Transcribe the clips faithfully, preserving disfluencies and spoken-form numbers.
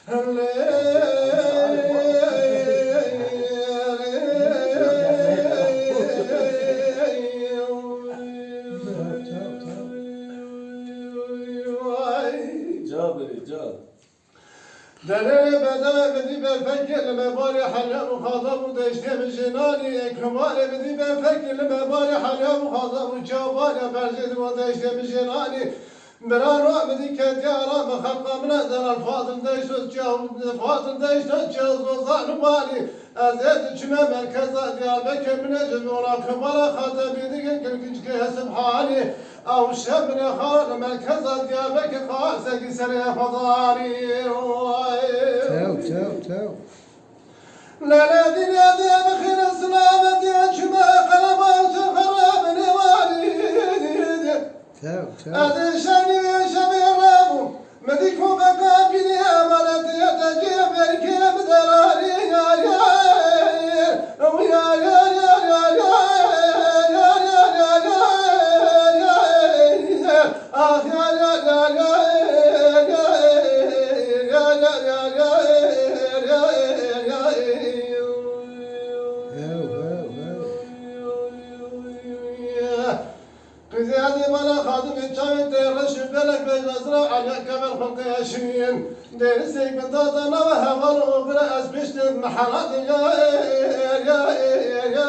Ca bibî, ca. Derê bedayê min dî berfekê li me barê helya û xada bû deştê min jênanî. Ê kumarê min dî berfekê li me barê helya û xada bû çawa barya berzê di wan deştê min jênanî. Birano min dî ketiya ara min xelqa min e delal Fadil deşto çaw Fadil deşto çaw zozan û balî. Ez ê diçime merkeza Diyarbekir min ê ji nora kumara Xatebî digin gilginçkê Hesibhanî. Ew şev min ê xara li merkeza Diyarbekir xasekî serê xwe danî. Tew, tew, tew. Lele dînê dê bixîne silametê çime qelema û tu xerabinê warî. Tew, tew. Ez ê şenî şevê rabû. Min dî ku veka bînî emanetê te cê berkê min deranî. Hew, hew, hew. Qîzê ez ê bala xadimê çavê te reş û belek bej mezra Elî Kemal Xulqê Eşîn. Dêrisek bi dada nava heval û bira ez piştê mihela de ya, ya, ya, ya, ya,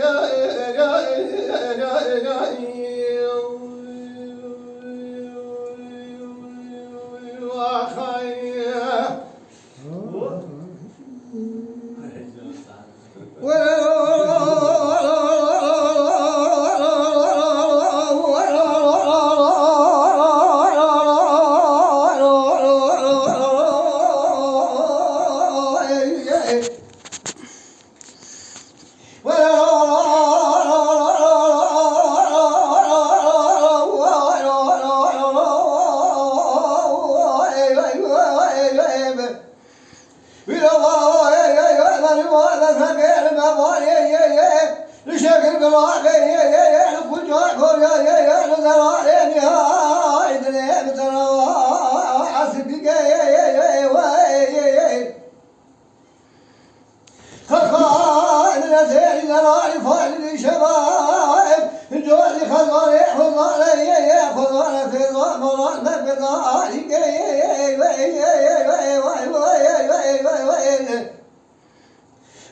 ya, ya, ya, ya, ya, ya. Ax, ay.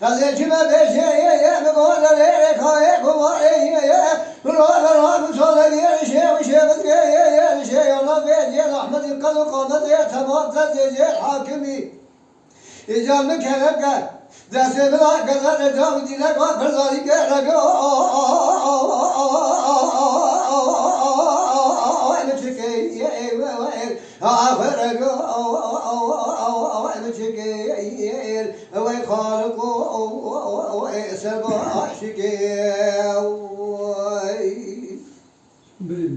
Ez ê çime pêşê ye ye, bi goze lê rê kayê ku va ê ye ye. Roze roze sole ye, şê û şê bizgê ye ye, şê yola vê ye, zahmetî qed û qametê, temam te zê zê hakimî. Îcar min kerem ke, destê min a geze reca û dîlek va pirzarî ke rego. Min çikê ye, ye, ye, ye. Aferego, ew ê xaliqo, ew ê serbaşikê.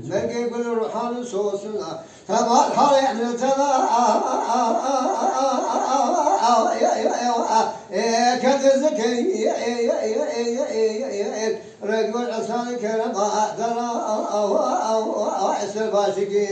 Belkê gul ruhan sosuna, temal halê min tena. Kete zikê, regol esan kerema, dera, serbaşikê.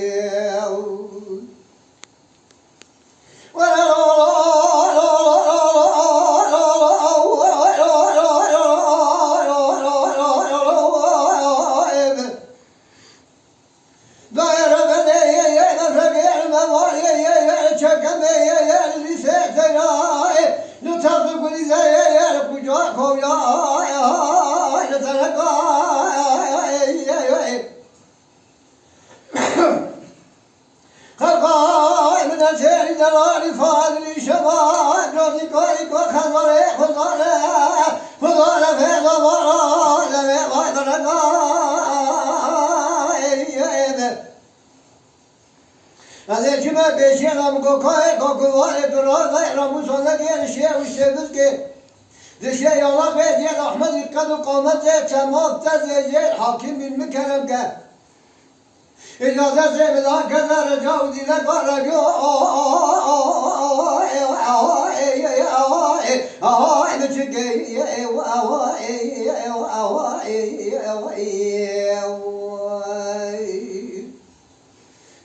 Qerqay min e têrî delalî fadilî şevan, cotî koyî ko xezalê xuzale, xuzale fêda vara, levê vay dereqay. Ez ê çime pêşiyê re min go kayê ko ku varê tu razay re mû sozekê rişê û şê bizkê. Dişê yala vê diye rahmetî qed û qametê temam te zê jê hakîm bîn min kerem ke. Îcazet zê min da keze reca û dîlek va regî.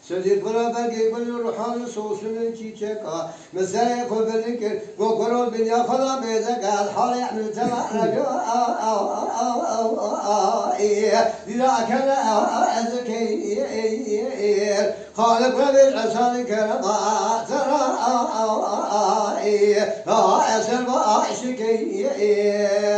Sözü bura Gê gul û ruhan û sosin û çîçeka. Min serê xwe bilind kir, got, "Kuro dinya xwe da bêzek e, ez halê min teva rega." Dîra kene ez keyir. Xaliq me vêj esanî kerema, zera, eser ba aşikeyir.